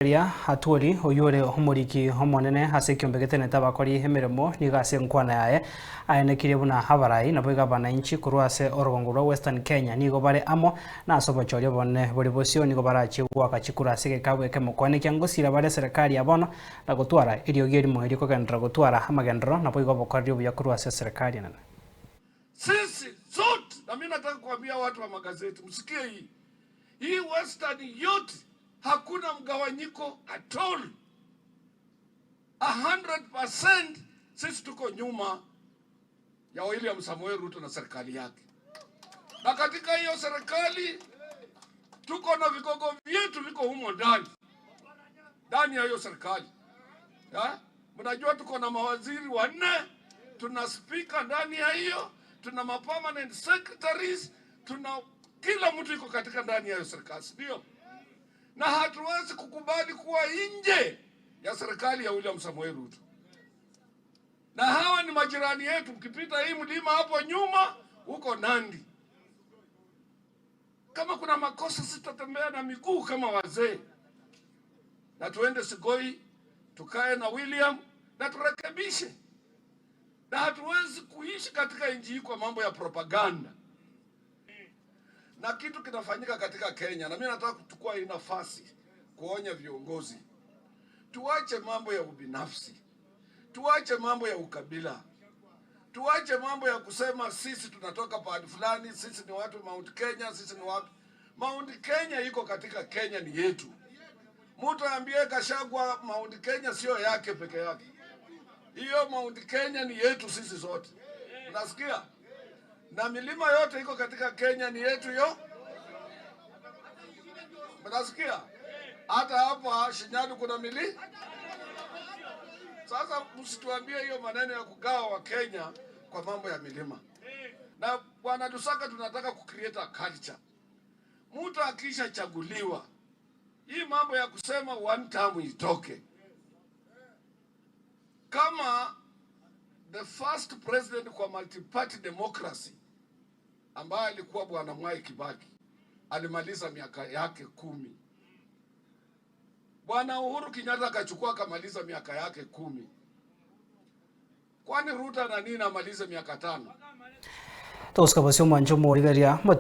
Eria Atwoli oywo ore omoriki omonene ase ekiombe getenete abakori emeremo nigo ase enkwana yaye aenekirie buna abarai naboigo abanainchi korwa ase orogongo rwa Western Kenya nigo bare amo na ase obochori obonene bore bosio nigo barachie goaka chikura ase egekabu ekemo koenekia ngosira bare eserekari ya bono na gotwara eriogi erimo erio kogenderera gotwara amagenderero naboigo obokoreri obuya korwa ase eserekari enene. Sisi zote, na mimi nataka kuambia watu wa magazeti msikie hii hii Western yote hakuna mgawanyiko at all. 100% sisi tuko nyuma ya William Samoei Ruto na serikali yake, na katika hiyo serikali tuko na vigogo vyetu viko humo ndani ndani ya hiyo serikali ya? Mnajua tuko na mawaziri wanne, tuna spika ndani ya hiyo, tuna ma permanent secretaries, tuna kila mtu iko katika ndani ya hiyo serikali, ndio? Na hatuwezi kukubali kuwa nje ya serikali ya William Samoei Ruto. Na hawa ni majirani yetu, ukipita hii mlima hapo nyuma huko Nandi. Kama kuna makosa, sitatembea na miguu kama wazee, na tuende Sigoi tukae na William na turekebishe. Na hatuwezi kuishi katika nchi hii kwa mambo ya propaganda na kitu kinafanyika katika Kenya, na mimi nataka kuchukua hii nafasi kuonya viongozi, tuache mambo ya ubinafsi, tuache mambo ya ukabila, tuache mambo ya kusema sisi tunatoka pahali fulani, sisi ni watu Mount Kenya, sisi ni watu Mount Kenya iko katika Kenya, ni yetu. Mtu aambie Gachagua Mount Kenya sio yake peke yake, hiyo Mount Kenya ni yetu sisi sote, unasikia? Na milima yote iko katika Kenya ni yetu yo, mnasikia? Hata hapa Shinyalu kuna mili. Sasa msituambie hiyo maneno ya kugawa wa Kenya kwa mambo ya milima. Na bwana Lusaka, tunataka kucreate a culture. Mtu akishachaguliwa, hii mambo ya kusema one term itoke. Kama the first president kwa multi-party democracy ambaye alikuwa bwana Mwai Kibaki alimaliza miaka yake 10. Bwana Uhuru Kenyatta akachukua akamaliza miaka yake 10. Kwani Ruto na nini amalize miaka 5? Togosuka bosio omwancho omorigereria.